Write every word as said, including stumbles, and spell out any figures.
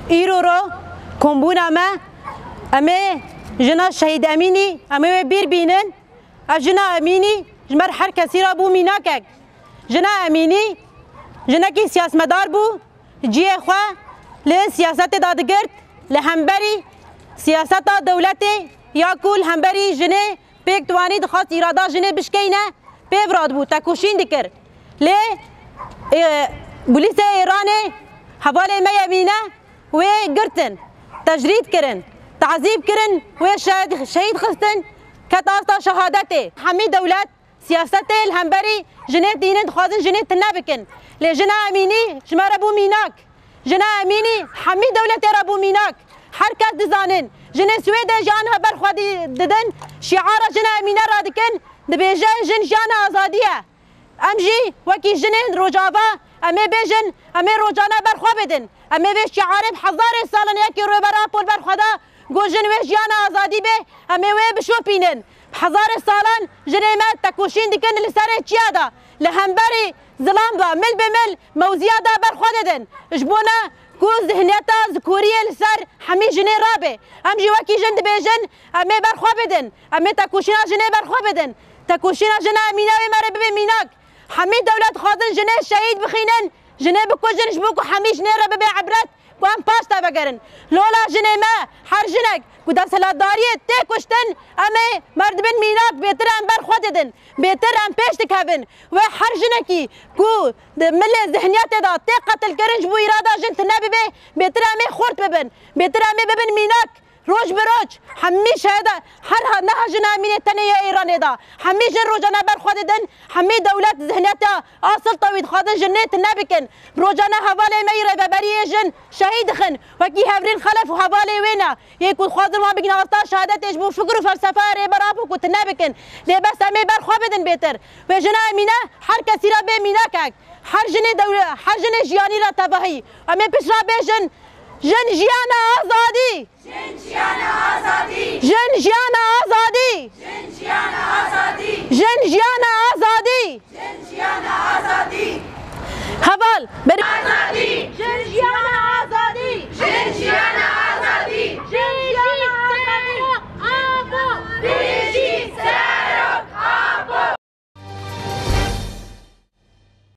Îro ro kombûna me, em ê jina Şehîd Emînî, em ê wê bîr bînin. Ev jina Emînî ji me re her kesî re bû mînakek. Jina Emînî jinekî siyasmedar bû, cihê xwe li siyasetê de digirt, li hemberî siyaseta dewletê ya ku li hemberî jinê pêk diwanî dixwest îrada jinê bişkeyne, pê bi re dibû, tekoşîn dikir. Lê, e, polîsê Îranê hevalê me yê Emîne wê girtin, tecrîd kirin, tazîb kirin, wê şehid, şehîd xistin, ket asta şehadetê. Hemî dewlet siyasetê li hemberî jinê dînin dixwazin jinê tune bikin. Lê jina Emînî ji me re bû mînak. Jina Emînî hemî dewletê re bû mînak. Her kes dizanin. Jinê Swêdê jiyana ber xwe dî-, didin, şiara jina Emîne radikin, dibêje jin jiyana azadî ye. Em jî wekî jinên Rojava, em ê bêjin, em ê rojane ber xwe bidin. Em ê vê şiarê bi hezarê salan yekî Rêber Apo li ber xwe da, got jin wê jiyana azadî bê, em ê wê bişopînin. Bi hezarê salan jinê me tekoşîn dikin li serê çiya de. Li hemberî zilam de, mil bi mil mewziya de ber xwe didin. Ji bona ku zihniyeta zikoriyê li ser hemî jinê rabe. Em jî wekî jin dibêjin, em ê ber xwe bidin. Em ê tekoşîna jinê ber xwe bidin. Tekoşîna jina Emîne wê me re bibe mînak. Hemî dewlet dixwazin jinê şehîd bixînin, jinê bikujin ji bo ku hemî jinê re bibe ibret ku em paş de vegerin. Lola jinê me, her jinek ku desthilatdariyê tê kuştin, em ê merdibin mînak, bêtir em ber xwe didin, bêtir em pêş dikevin. Wê her jinekî ku di milê zihniyetê de tê qetilkirin ji bo îrada jin tune bibe, bêtir em ê xurt bibin, bêtir em ê bibin mînak. Roj bi roj hemî şehida her ha-, neha jina Emînê tenê ya Îranê de. Hemî jin rojane ber xwe didin, hemî dewlet zihniyeta asil tewî dixwazin jinê tune bikin. Rojane hevalê me yî rêveberiyê jin şehîd dixin. Wekî Hevrîn Xelef û hevalê wê ne. Yê ku dixwazin wan bigine asta şehadetê ji bo fikir û felsefa Rêber Apo ku tune bikin. Lê bes em ê ber xwe bidin bêtir. Wê jina Emîne her kesî re bê mînakek. Her jinê dewle-, her jinê jiyanî re tevahî. Em ê pişt re bêjin, jin jiyana azadî.